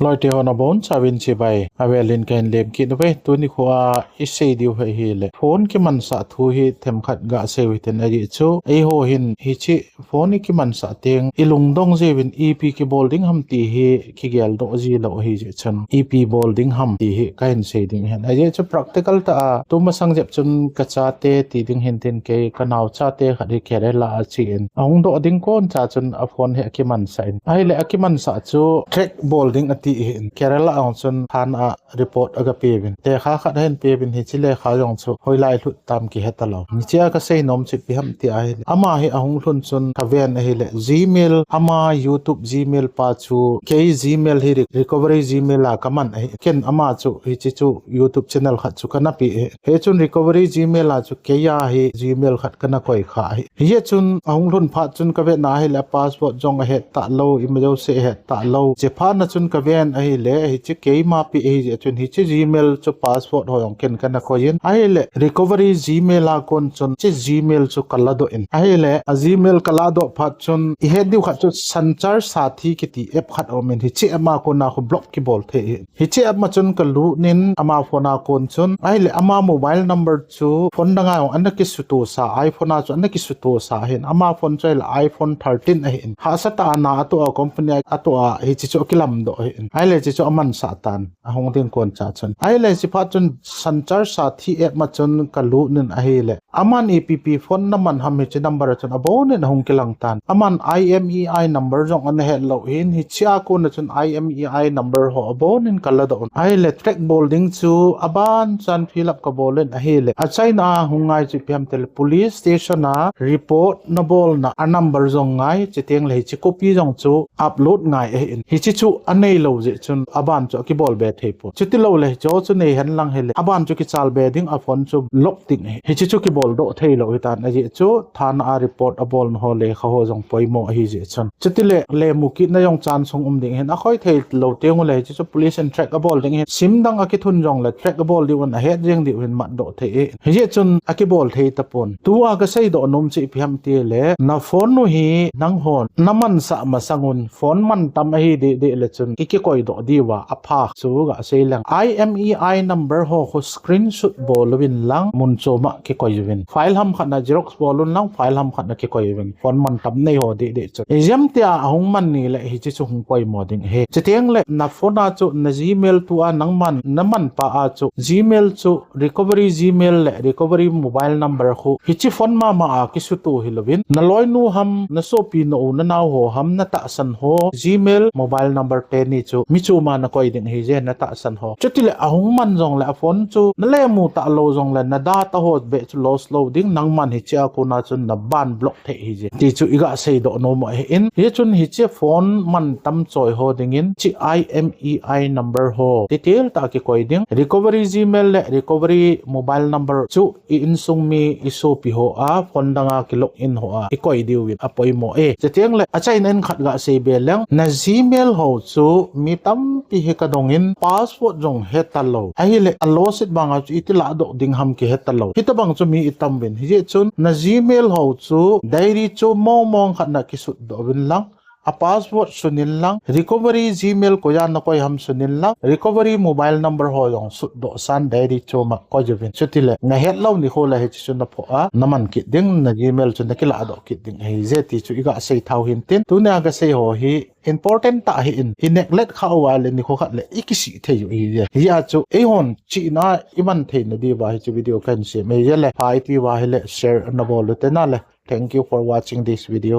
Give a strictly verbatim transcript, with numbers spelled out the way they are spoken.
Loite ho nabonchauvin chibai. Avelin kahin lemkit uve, tuni khoa isei diu hi ahile, phone kimansah thu hi themkhat gasei u hitin, ajeh chu eiho hin hiche phone ikimansah teng ilungdong jiuvin ipi kibol ding ham ti hi kigeldoh ji lou ahijeh chun ipi bol ding ham ti hi kahin sei ding ahin. Ajeh chu practical tah a tumasang jep chun kachate ti ding hintin, kei kanaochate khat hi Kerala a achen, ahung doh ding koncha chun aphone hi akimansah in, ahile akimansah chu track bol ding ati ahin, Kerala a jong chun thana a report agapeuvin, lekha khat ahin peuvin, hiche lekha jong chu hoilai lhut tam kihetalou. Hichea kasei nom chu ipi ham ti ahile, ama hi ahung lhun chun kaven ahile, Gmail, ama YouTube Gmail pa chu kei Gmail hi re-, recovery Gmail a kaman ahi. Ken ama chu hiche chu YouTube channel khat chu kana pe ahi. Hichun recovery Gmail a chu keia hi Gmail khat kana koikha ahi. Hijeh chun ahung lhun phat chun kavetna ahile, password jong ahet talou, imajouse ahet talou. Chephatna chun kaven ahile, hiche keima pe ahijeh chun hiche Gmail chu password ho jong ken kana koiyin, ahile recovery Gmail a kon chun hiche Gmail chu kaladoh in, ahile a Gmail kaladoh phat chun ihet diu khat chu Sanchar Sathi kiti app khat aumin, hiche app a kona khu block kibol thei ahi. Hiche app ma chun kalut in ama phone a kon chun, ahile ama mobile number chu phone danga jong ana kisutosa, iPhone a chu ana kisutosa ahin, ama phone chu ahile iPhone thirteen ahin, hahsatah a na atoh a, company a atoh a, hiche chu akilamdoh ahin, ahile hiche chu amansah tan, ahung ding koncha chun. Ahile hiche phat chun Sanchar Sathi app ma chun kalut in ahile, aman ipi pi phone naman ham hiche number a chun abonin ahung kilang tan. Aman IMEI number jong ana hetlou ahin, hichea kona chun IMEI number ho abonin kaladoh un, ahile track bol ding chu aban chan fill up kabol in ahile, achaina a hung ngai chu ipi ham tile, police station a report nabolna a number jong ngai, chutengle hiche copy jong chu upload ngai ahin, hiche chu aneilou jeh chun aban chu akibol be theipon. Chutiloule hicheho chu neihen lang hile, aban chu kichalbe ding, aphone chu lock ding ahi. Hiche chu kiboldoh theilou ahitan, ajeh chu thana a report abolna ho lekha ho jong poimo ahijeh chun. Chutile lemu kitna jong chance hung um ding ahin, akhoi theilou tengule hiche chu police in track abol ding ahin, sim dang akithun jongle track abol diuvin, ahet jeng diuvin matdoh thei ahi. Hijeh chun akibol thei tapon. Tua kaseidoh nom chu ipi ham tile, naphone u hi nanghon namansah masangun phone mantam ahi dehdeh le chun ikikoidoh diuva apha chu gasei leng, IMEI number ho khu screenshot bol uvin lang, mun choma kikoi uvin, file ham khatna xerox bol un lang, file ham khatna kikoi uvin, phone mantam neiho dehdeh chun. Ijemtia ahung man nile hiche chu hung poimo ding ahi. Chutengle naphone a chu na Gmail tua nangman namanpa a chu Gmail chu recovery Gmail le recovery mobile number khu hiche phone mama a kisuto hilouvin, naloinu ham, nasopinu, nanao ho ham, natahsan ho Gmail mobile number teni chu mi choma nakoi ding ahije, natahsan ho. Chutile ahung man jongle aphone chu nalemu talou jongle na data ho beh chu loss lou ding, nangman hichea kona chun naban block thei ahije ti chu igaseidoh nom u ahin. Hichun hiche phone mantam choi ho dingin hiche IMEI number ho detail tah a kikoi ding, recovery Gmail le recovery mobile number chu i insung mi, isopi ho a, phone danga kilogin ho a ikoi diuvin apoimo e. Chutengle achaina in khat gaseibe leng, na Gmail ho chu mi tampi hi kadongin password jong hetalou, ahile alosit banga chu iti lahdoh ding ham kihetalou, hitobang chu mi itam uvin. Hijeh chun na Gmail ho chu diary chu mongmong khatna kisutdoh uvin lang, a password sunin lang, recovery Gmail koiya nakoi ham sunin lang, recovery mobile number ho jong sutdoh san diary choma koi uvin. Chutile nahetlou nikho le hiche chu naphoh a naman kit ding, na Gmail chu nakilahdoh kit ding ahije ti chu igasei thau hintin, tunia gasei ho hi important tah ahin, i neglect khah uva le nikho khat le ikisih thei u ahije. Hijeh a chu eihon chihna iman theina diuva hiche video kahin sem ahije le, pha iti uva ahile share nabol ute nale. Thank you for watching this video.